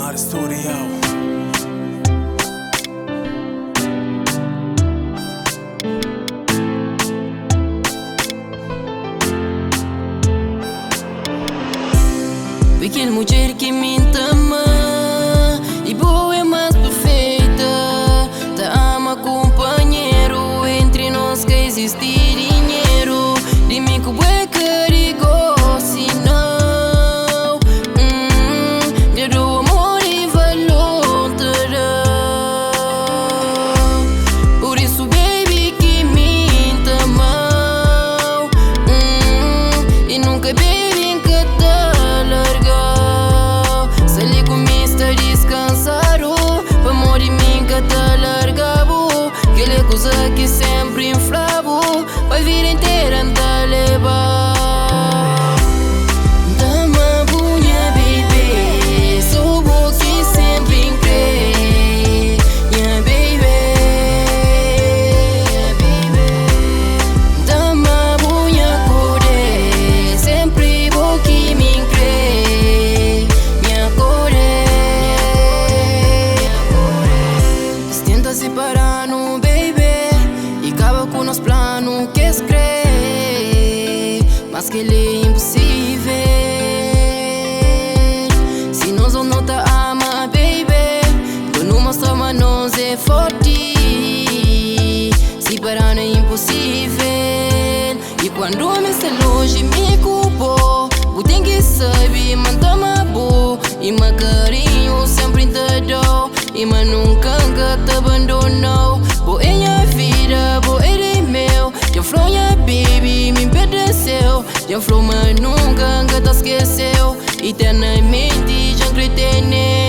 Mar Studio. Ui kel mudjer ki mi N ta ama I bo é más perfeita. Ta ama kunpanheru. Entri nos ka izisti dinheru. Di mi ku bo é ka di gósi, nau. Dja du amor i valor N ta da. Pur isu, baby, ki mi N ta ama-u. I nunka, baby, N ka ta larga-u. Sta li ku mi sta diskansadu. Pamodi mi N ka ta larga-bu. Kel é kuza ki sénpri N fla-bu. Pa vida intera N ta leba-u. N ta ama-bu, nha baby. So bo ki sénpri N kre, nha baby. N ta ama-bu, nha kode. Sénpri bo ki mi N kre, nha kode. Es tenta sipara-nu, baby, i kaba ku nos planu k'es kre. Mas kel é inposível. Si nos no ta ama, baby, nton nu mostra ma nos é forti. Sipara-nu é inposível. I kuandu mi sta lonji, mi ku bo, bu ten ki sabe ma N ta ama-bu. I ma karinhu sénpri N ta da-u. I ma nunka N ka ta abandona-u. Bo é nha vida, bo é di meu. Dja N fla-u, nha baby, mi N pertence-u. Dja N fla-u ma nunka N ka ta skese-u. Eternamenti dja N kre tene.